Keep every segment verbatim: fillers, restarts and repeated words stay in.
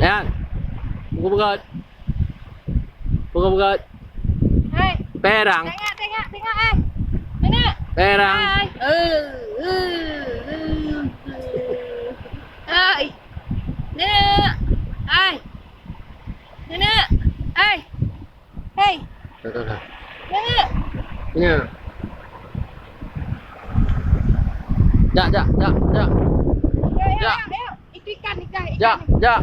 Yan. Buka berat. Buka berat. Hai. Perang. Tengok, tengok, tengok, eh. Tengok. Perang. Hai. Eh, eh, eh, eh. Hai. Nenek. Hai. Nenek. Hai. Hei. Dah, dah, dah. Nenek. Ya. Jak, jak, jak, jak. Yuk, yuk, Jak. Yuk, yuk. Itu ikan, ikan, ikan. Jak, jak.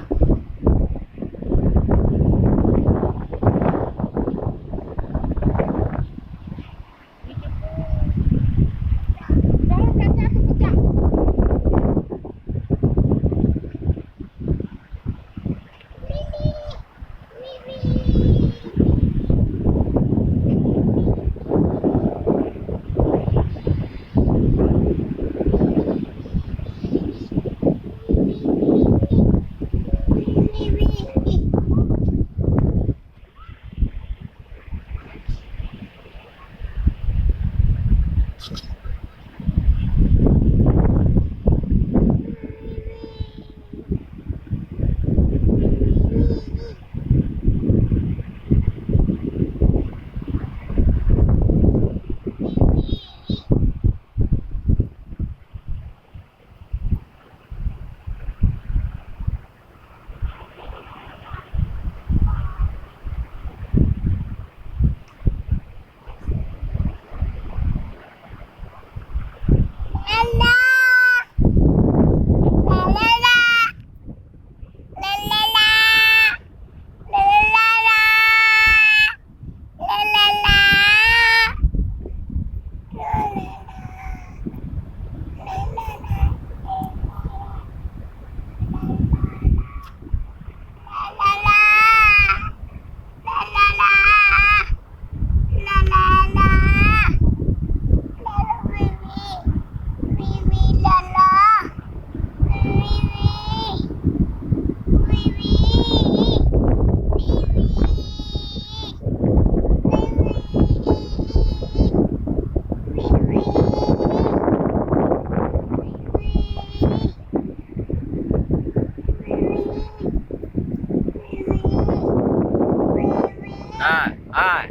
Hai, hai.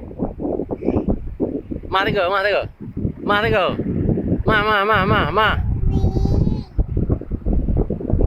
Ma teuka, ma teuka. Ma teuka. Ma, ma, ma, ma, ma.